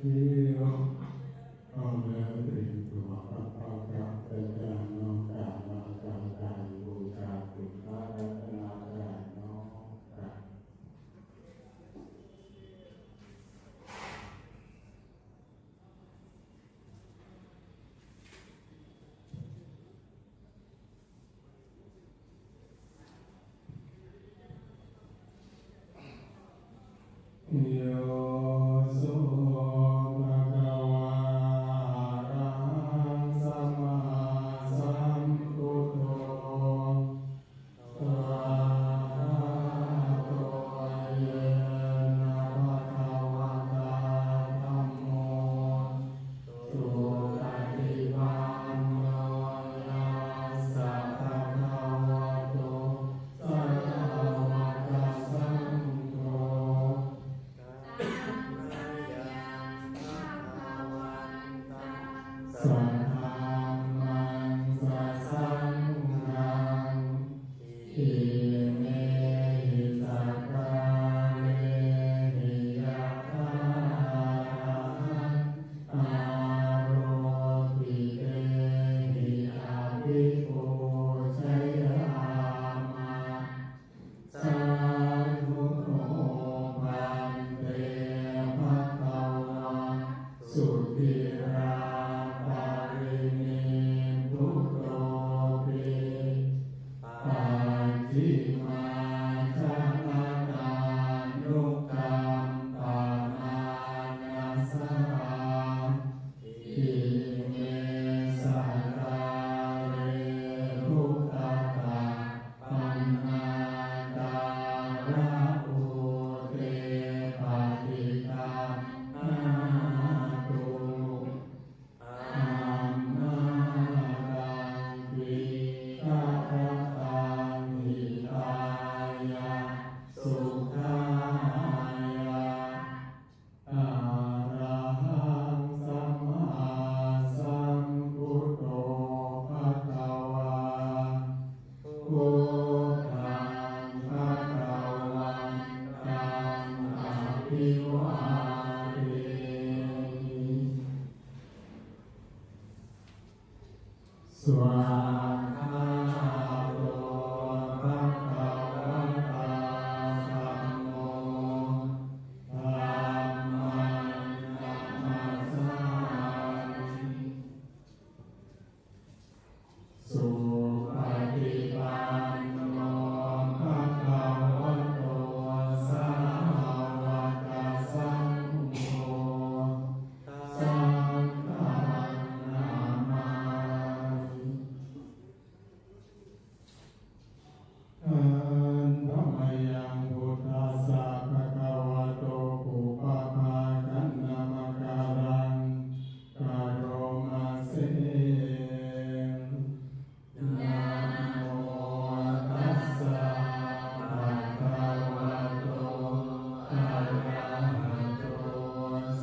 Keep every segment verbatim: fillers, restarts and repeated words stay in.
Hiyo, ເອົາເລີຍ ເປັນຕົວພະເຈົ້າເຈົ້າເຈົ້າເຈົ້າເນາະ ການມາການໄຫວ້ບູຊາຄຸນພະລັດຕະນະຕາຍເນາະ. Yo so bhagavā arahaṃ sammāsambuddho, svākkhāto yena bhagavatā dhammo, supaṭipanno yassa bhagavato sāvakasaṅgho, saddhammaṃ sasaṅghaṃ, imehi sakkārehi yathārahaṃ āropitehi abhipūjayāma. Sādhu no bhante bhagavā suciraparinibbutopi, pacchimājanatānukampamānasā, ime sakkāre bhugatapaṇṇākārabhūte paṭiggaṇhātu, amhākaṃ dīgharattaṃ hitāya sukhāya. Arahaṃ sammāsambuddho bhagavā, buddhaṃ bhagavantaṃ abhivādemi. Svākkhāto bhagavatā dhammo, dhammaṃ namassāmi. Supaṭipanno bhagavato sāvakasaṅgho, saṅghaṃ namāmi. Handa mayaṃ buddhassa bhagavato pubbabhāganamakāraṃ karoma se. Namo tassa bhagavato arahato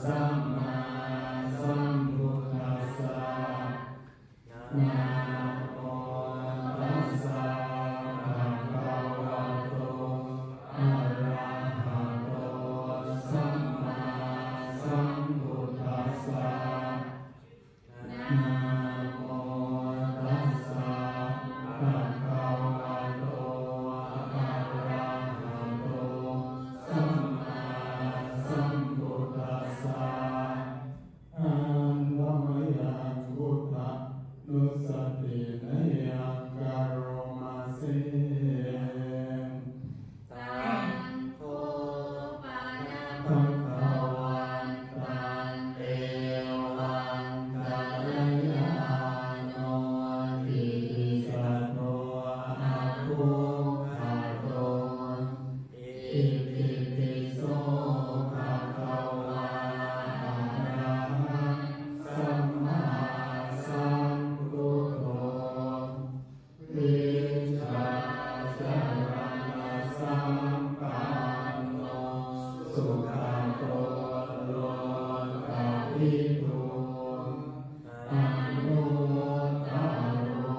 sammāsambuddhassa. Namo tassa bhagavato arahato sammāsambuddhassa. Namo tassa bhagavato arahato sammāsambuddhassa. Handa mayaṃ buddhanussatinayaṃ karoma se. Taṃ kho pana bhagavantaṃ evaṃ kalyāṇo kittisaddo abbhuggato. Itipi so bhagavā arahaṃ sammāsambuddho, vijjācaraṇasampanno sugato lokavidū, anuttaro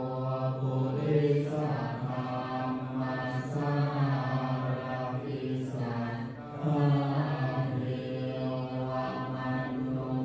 purisadammasārathi satthā devamanussā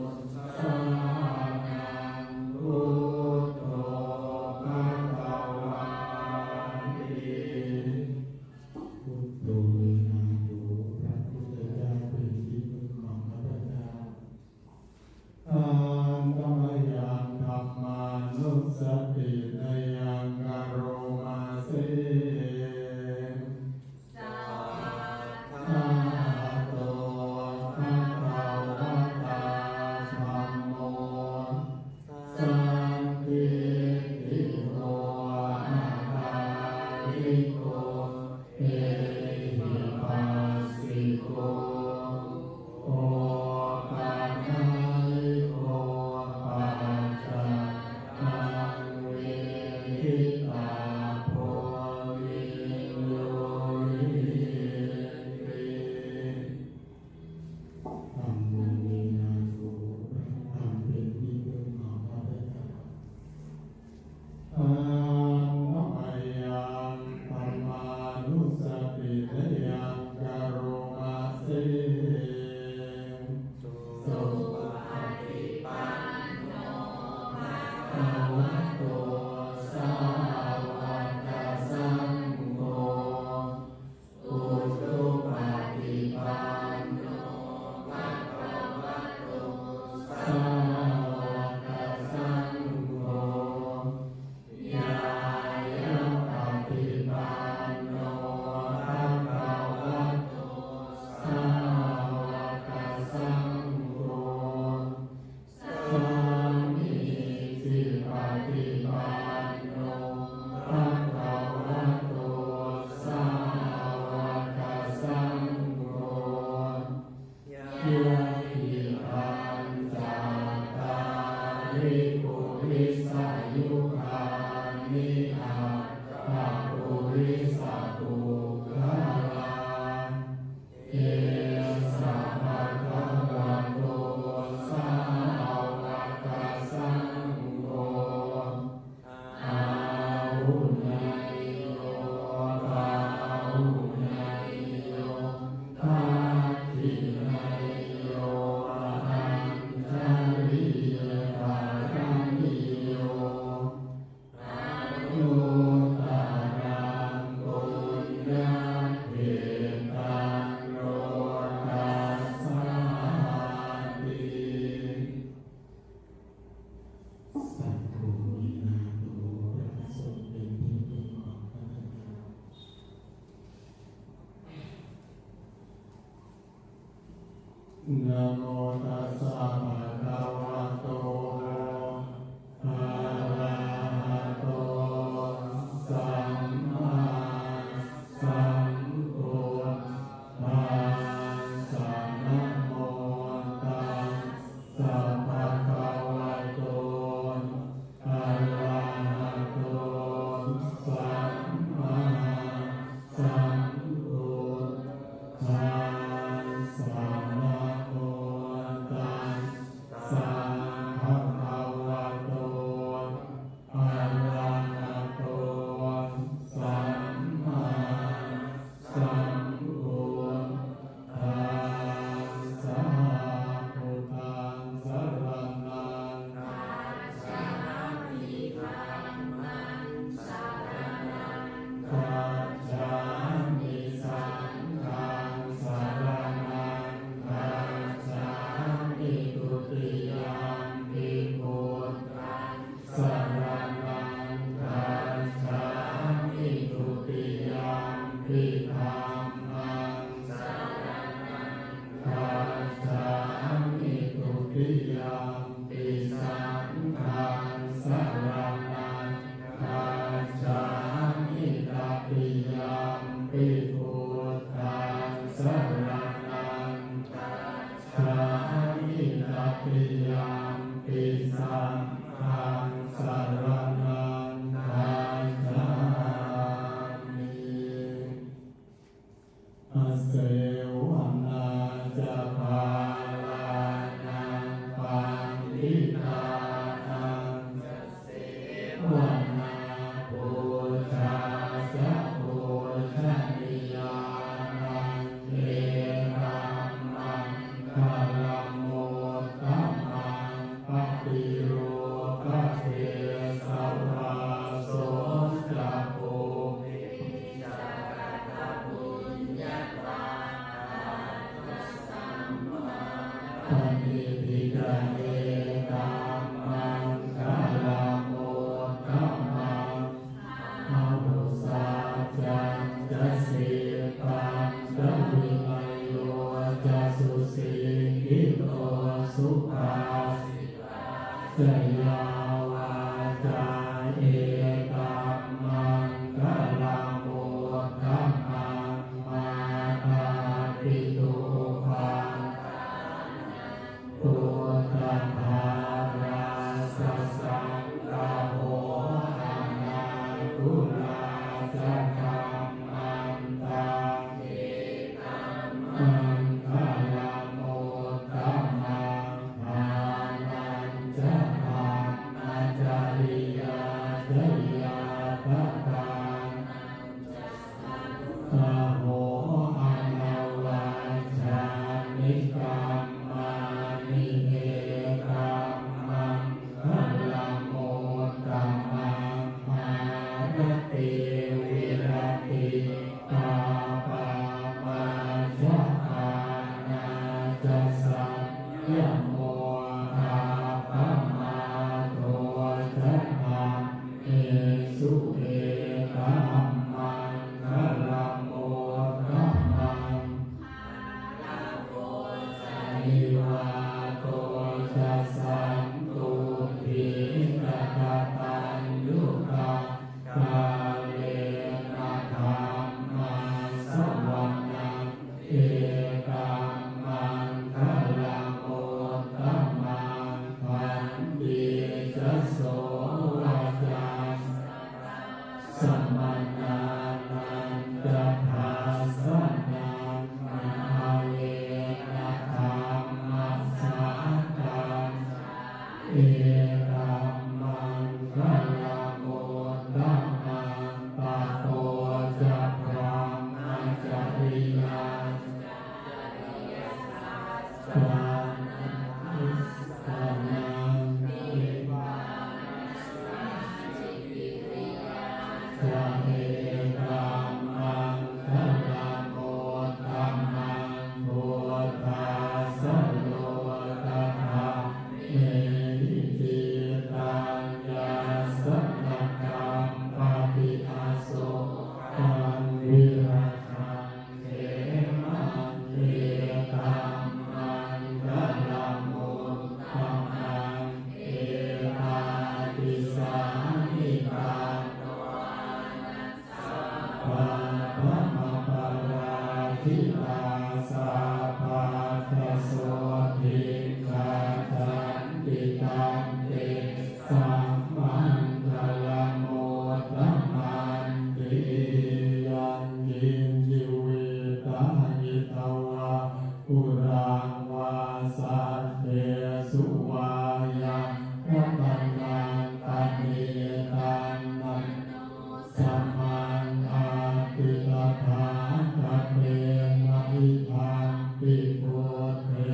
Arahato bhagavatā dhammo sandiṭṭhiko akāliko ehipassiko opanayiko paccattaṃ veditabbo viññūhīti. ทำบุญมีนาโถ พระธรรมเป็นที่พึ่งของข้าพเจ้า Dhammaṃ mayaṃ dhammanussatinayaṃ karoma se. Supaṭipanno bhagavato sāvakasaṅgho. Ujupaṭipanno bhagavato sāvakasaṅgho. Ñāyapaṭipanno bhagavato sāvakasaṅgho. Sāmīcipaṭipanno bhagavato sāvakasaṅgho. Yadidaṃ cattāri purisayugāni aṭṭha purisapuggalā, esa bhagavato sāvakasaṅgho, āhuneyyo pāhuneyyo dakkhiṇeyyo añjalikaraṇīyo, anuttaraṃ puññakkhettaṃ lokassāti. สาธุ มีนาโถ พระสงฆ์เป็นที่พึ่งของข้าพเจ้า Namo tassa bhagavato arahato sammāsambuddhassa. Namo tassa bhagavato arahato sammāsambuddhassa. Namo tassa bhagavato arahato sammāsambuddhassa. Buddhaṃ saraṇaṃ gacchāmi. Dhammaṃ saraṇaṃ gacchāmi. Saṅghaṃ saraṇaṃ gacchāmi. Dutiyampi buddhaṃ saraṇaṃ gacchāmi. Dutiyampi dhammaṃ saraṇaṃ gacchāmi. Dutiyampi saṅghaṃ saraṇaṃ gacchāmi. Tatiyampi buddhaṃ saraṇaṃ gacchāmi. Tatiyampi saṅghaṃ saraṇaṃ gacchāmi. Asevanā ca bālānaṃ paṇḍitānañca sevanā, pūjā ca pūjanīyānaṃ etammaṅgalamuttamaṃ. Paṭirūpadesavāso ca pubbe ca katapuññatā, attasammāpaṇidhi ca etammaṅgalamuttamaṃ. Bāhusaccañca sippañca vina Subhāsitā ca yā vācā etaṃ maṅgalamuttamaṃ. Mātāpituupaṭṭhānaṃ puttadārassa saṅgaho anākulā ca kammantaṃ etaṃ maṅgalamuttamaṃ. Dānañca dhammacariyā ca ñātakānañca saṅgaho anavajjāni kammāni etaṃ maṅgalamuttamaṃ. Āratī viratī pāpā majjapānā ca saññamo appamādo ca dhammesu etaṃ maṅgalamuttamaṃ. Gāravo ca nivāto ca santuṭṭhī ca kataññutā kālena dhammassavanaṃ etaṃ maṅgalamuttamaṃ. Khantī ca sovacassatā samaṇānañca dassanaṃ kālena dhammasākacchā etaṃ maṅgalamuttamaṃ. Tapo ca brahmacariyā ca ariyasaccāna dassanaṃ nibbānasacchikiriyā ca etaṃ maṅgalamuttamaṃ. Phuṭṭhassa lokadhammehi cittaṃ yassa na kampati asokaṃ virajaṃ khemaṃ etaṃ maṅgalamuttamaṃ. Etādisāni katvāna sabbapappamaparājitā sabbattha sotthiṃ gacchanti taṃ tesaṃ maṅgalamuttamanti. Yaṅkiñci vittaṃ idha vā huraṃ vā saggesu vā yaṃ ratanaṃ paṇītaṃ na no samaṃ atthi tathāgatena idampi buddhe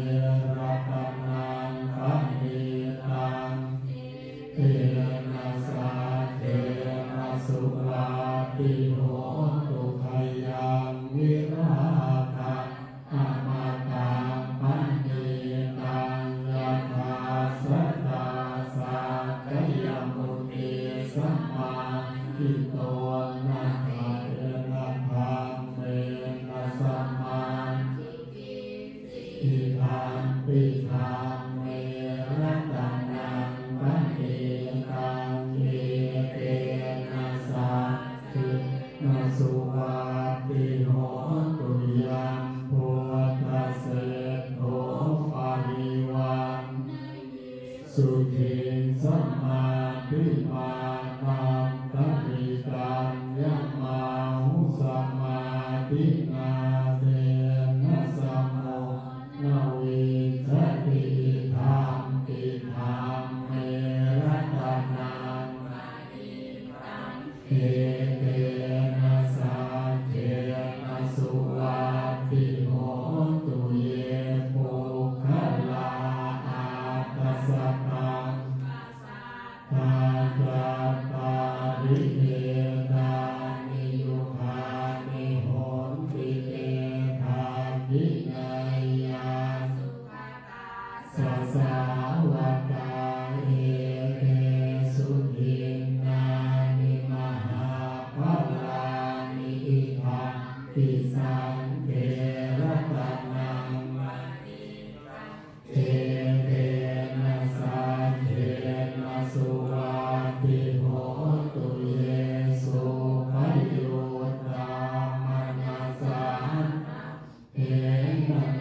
ratanaṃ paṇītaṃ etena saccena suvatthi hotu. Khayaṃ virāgaṃ amataṃ paṇītaṃ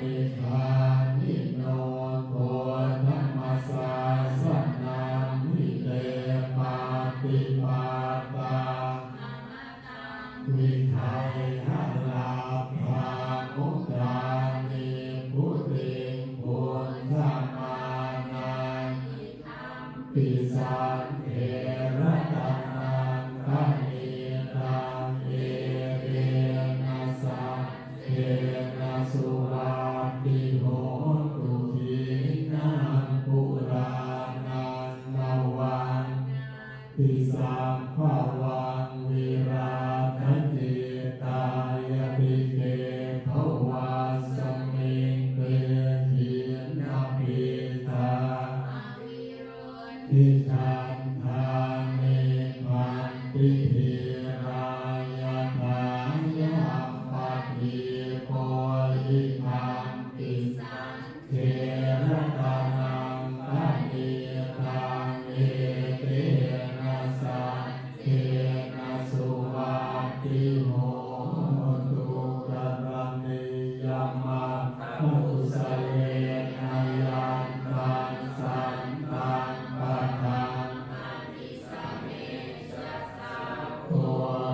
niggāmino gotamasāsanamhi te pattipattā vigayha labhā mudhā nibbutiṃ bhuñjamānā idampi saṅghe ratanaṃ paṇītaṃ etena saccena suvatthi hotu. Khīṇaṃ purāṇaṃ navaṃ natthi sambhavaṃ virattacittāyatike bhavasmiṃ te khīṇabījā aviruḷhichandā nibbanti dhīrā yathāyampadīpo idampi saṅghe ratanaṃ paṇītaṃ etena saccena suvatthi hotu. Karaṇīyamatthakusalena yan taṃ santaṃ padaṃ abhisamecca sakko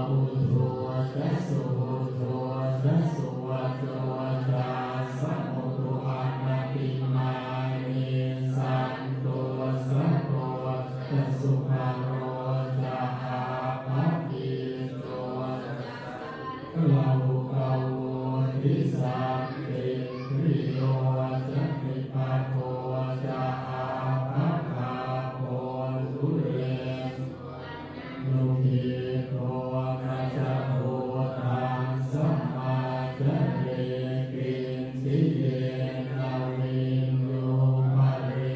buddho ca suhujjo ca suvaco cassa mudu anatimānī santussako ca subharo ca appakicco ca sallahukavutti santindriyo ca nipako ca appagabbho tulesu anugiddho. Na ca khuddaṃ samācare kiñci yena viññū pare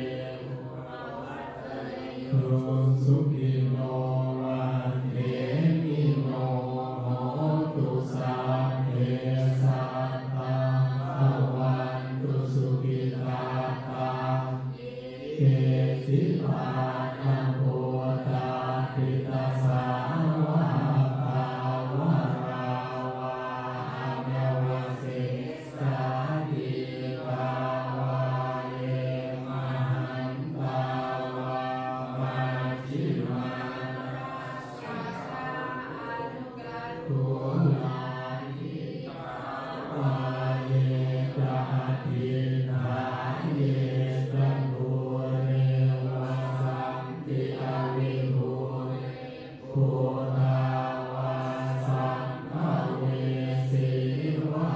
upavadeyyuṃ. Sukhino vā khemino hontu sabbe sattā bhavantu sukhitattā. Ye keci pāṇabhūtatthi tasā vā thāvarā vā anavasesā dīghā vā ye mahantā vā majjhimā rassakā aṇukathūlā dī ghā vā ye ca adiṭṭhā ye ca dūre vasanti avidūre bhūtā vā sambhavesī vā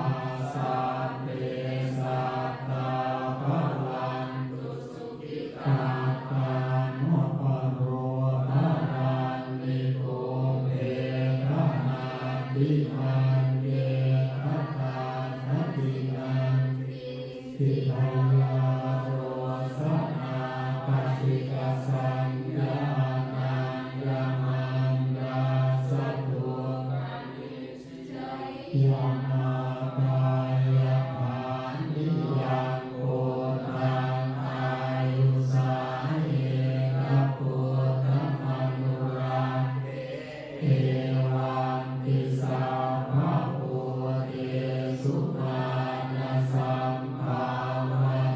sabbe sattā bhavantu sukhitattā. Na paro haraṃ nikubbetha nātimaññetha dasadinaṃ kiñci byārosanā paṭighasaññā nāññamaññassa dukkhamiccheyya. Mātā yathā niyaṃ puttaṃ āyusā ekaputtamanurakkhe evampi sabbabhūtesu mānasambhāvaye.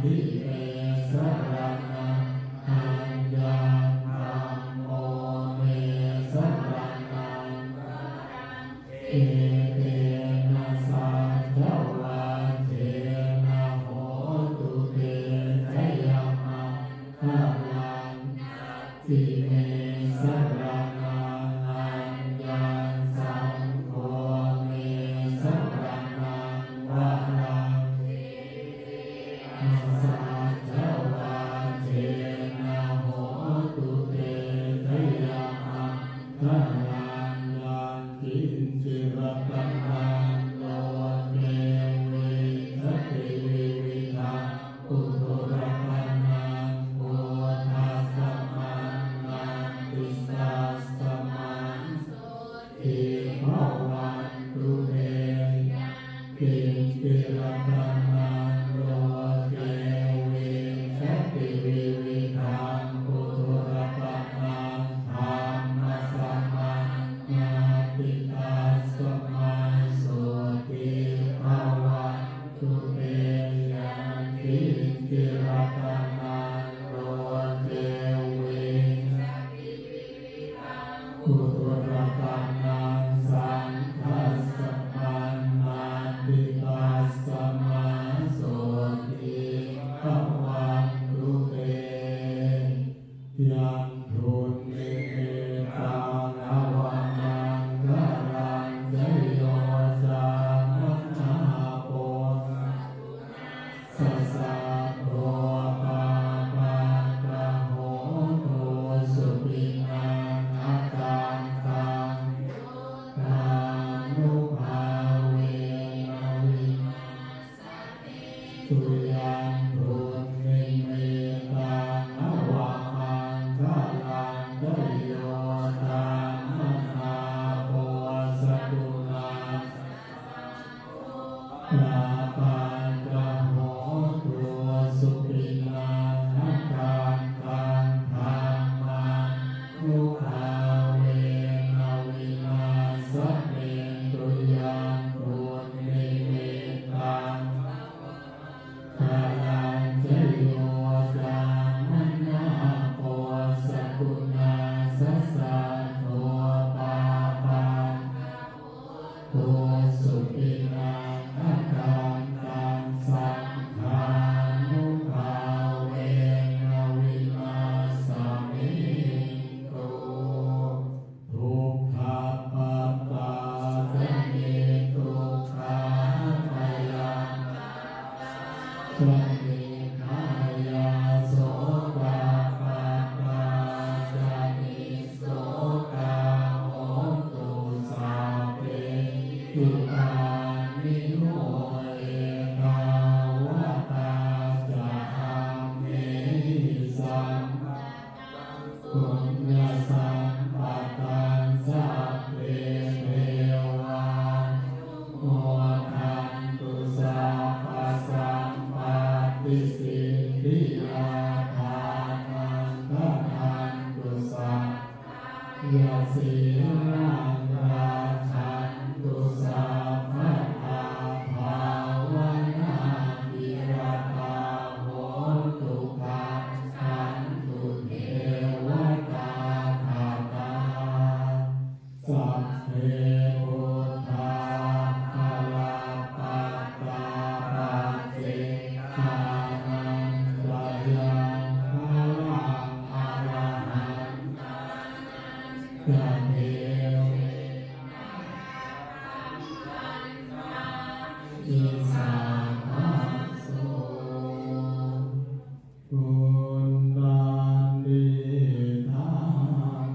me saraṇaṃ aññaṃ, dhammo me saraṇaṃ varaṃ, etena saccavajjena hotu te jayamaṅgalaṃ. Natthi me saraṇaṃ aññaṃ, saṅgho me saraṇaṃ varaṃ, etena saccavajjena hotu te jayamaṅgalaṃ. Yaṅkiñci ratanaṃ loke vijjati vividhaṃ puthu, ratanaṃ buddhasamaṃ natthi, tasmā sotthī bhavantu te. Yaṅkiñci ratanaṃ loke vijjati vividhaṃ puthu, ratanaṃ dhammasamaṃ natthi, tasmā sotthī bhavantu te. Yaṅkiñci ratanaṃ loke vijjati puthu, ratanaṃ saṅghasamaṃ natthi, tasmā sotthī bhavantu te. Yaṃ dunnimittaṃ avamaṅgalañca yo cāmanāpo sakuṇassa saddo pāpaggaho dussupinaṃ akantaṃ buddhānubhāvena vināsamentu. Yaṃ dunnimittaṃ avamaṅgalañca yo cāmanāpo sakuṇassa pāpaggaho dussupinaṃ akantaṃ dhammānubhāvena vināsamentu. Yaṃ dunnimittaṃ avamaṅgalañca yo cāmanāpo sakuṇassa saddo pāpaggaho dussupinaṃ akantaṃ saṅghānubhāvena vināsamentu. Dukkhappattā ca niddukkhā bhayappattā ca nibbhayā sokappattā ca nissokā hontu sabbepi pāṇino. Ettāvatā ca amhehi sambhataṃ puññasampadaṃ sabbe devānumodantu sabbasampattisiddhiyā. Dānaṃ dadantu saddhāya sīlaṃ rakkhantu sabbadā bhāvanābhiratā hontu gacchantu devatāgatā. Sabbe buddhā balappattā paccekānañca yaṃ balaṃ arahantānañca devena yaṃ balaṃ ādi sabbaso. Puttadittham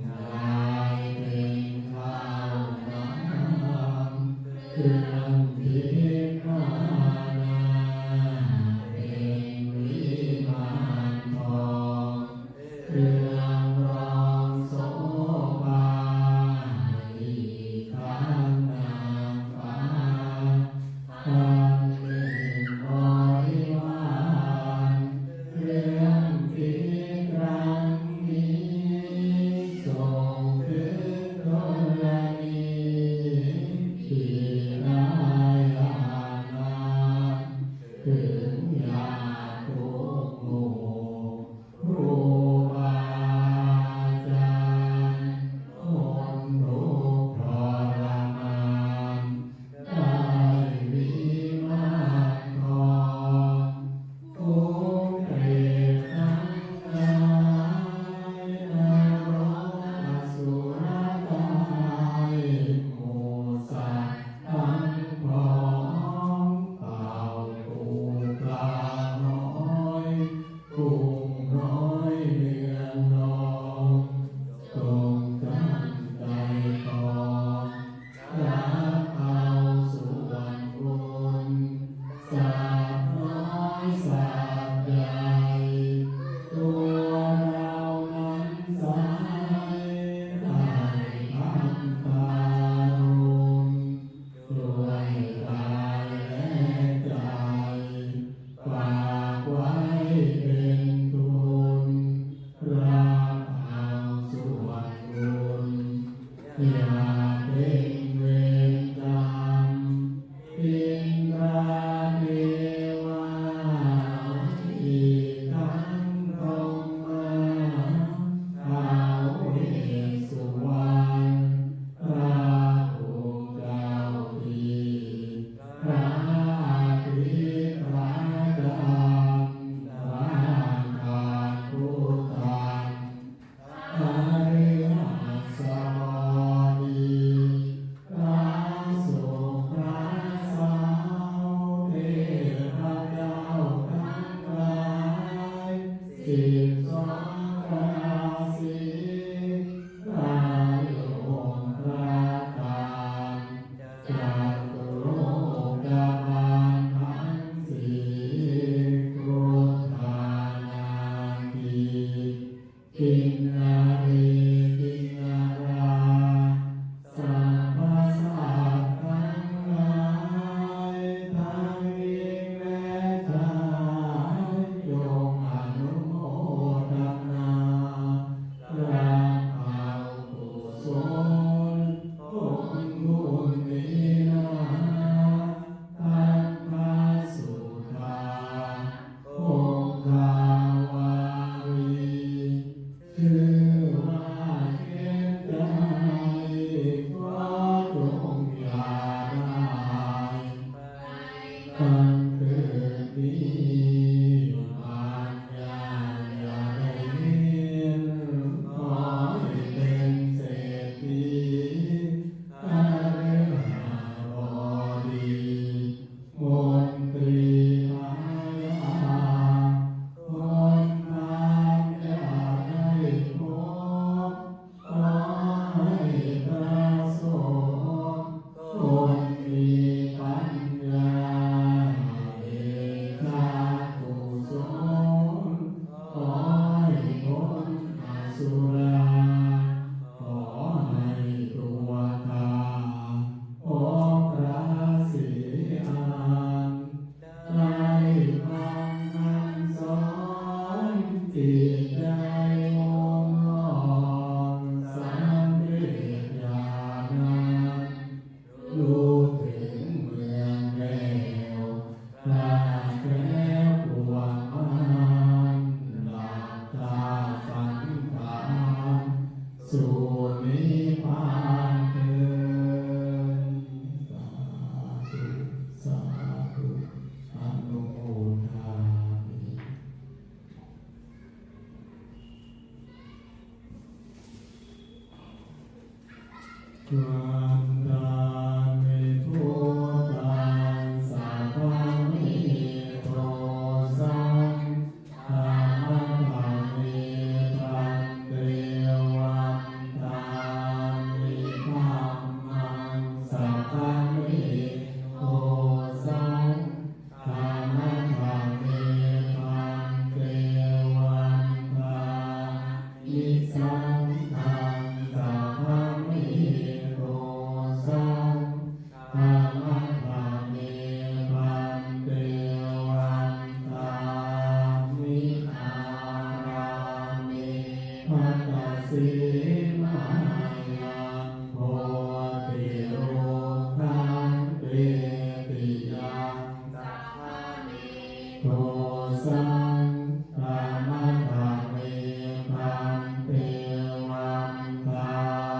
lāi peng khau nam, kreng dikkhana peng viman thong, kreng rong so pa i khan nam pa. An ling bori van, kreng dikkhana song dikkhana ni, ki nai a nam, kreng ya สิบสองราศี ได้องค์พระธาตุ จตุโลกบาลทั้งสี่ ครุฑานาที กินนารีกินนารา สรรพสัตว์ทั้งหลาย ทั้งหญิงและชาย จงอนุโมทนา รับเอากุศลผลบุญนี้นา ทั้งพระสุธา คงคาวารี ชื่อว่าเข็ญใจ ขอจงอย่าได้ บังเกิดมีปัญญาอย่าได้เห็น ขอให้เป็นเศรษฐี คฤหบดี มนตรีพญา คนพาลอย่าได้พบ ขอให้ประสบ คนมีปัญญา เดชะกุศล ขอให้พ้นอสุรา ขอให้ตัวข้า พบพระศรีอาน ได้ฟังคำสอน จิตใจองค์อ่อน สำเร็จญาณ รู้ถึงเมืองแก้ว คลาดแคล้วปวงมาร ดับธาตุสังขาร สู่นิพพานเทอญ สาธุ สาธุ อนุโมทามิ Vandāmi buddhaṃ sabbaṃ me dosaṃ, khamatha me bhante. Vandāmi dhammaṃ sabbaṃ me dosaṃ, khamatha me bhante. Vandāmi saṅghaṃ sabbaṃ me dosaṃ, khamatha me bhante. Vandāmi ārāme bhaddasīmāyaṃ, bodhirukkhaṃ tetiyaṃ sabbaṃ me dosaṃ, khamatha me bhante. Vandāmi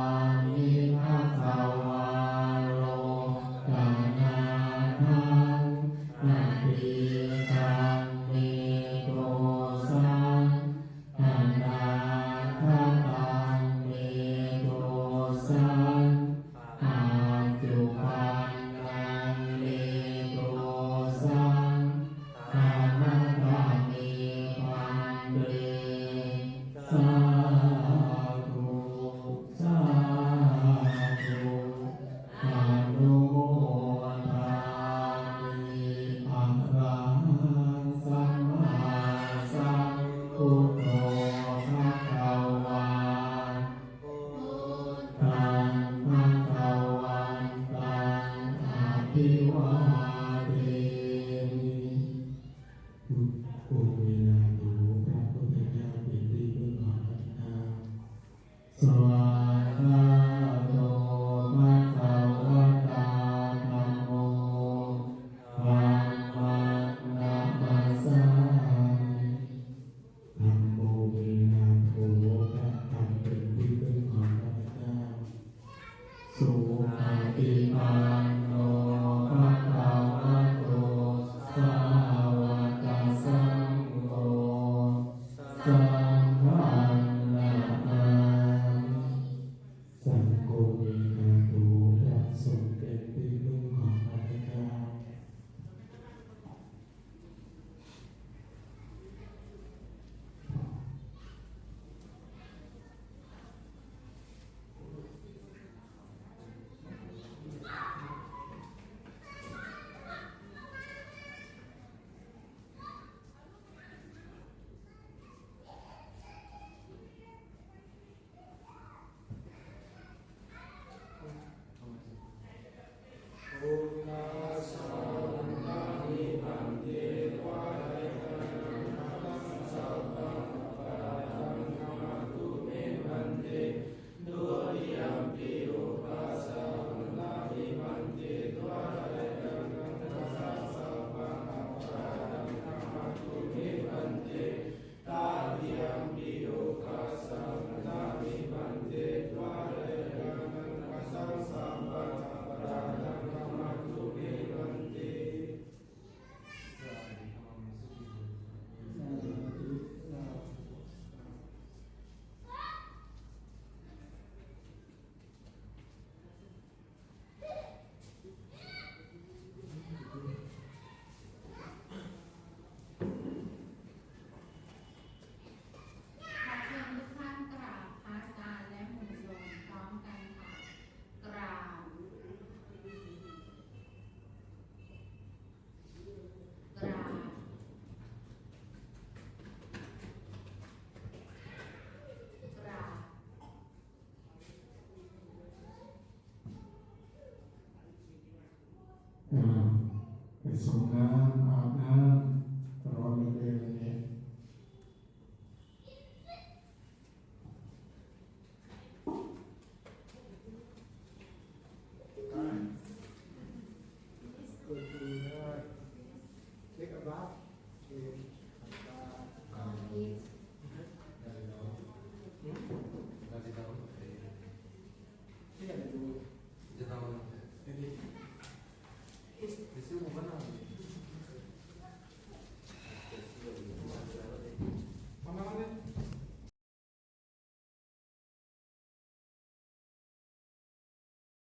bhagavā lokanathānaṃ, atītaṃ me dosaṃ, anāgataṃ me dosaṃ, paccuppannaṃ me dosaṃ, khamatha me Semoga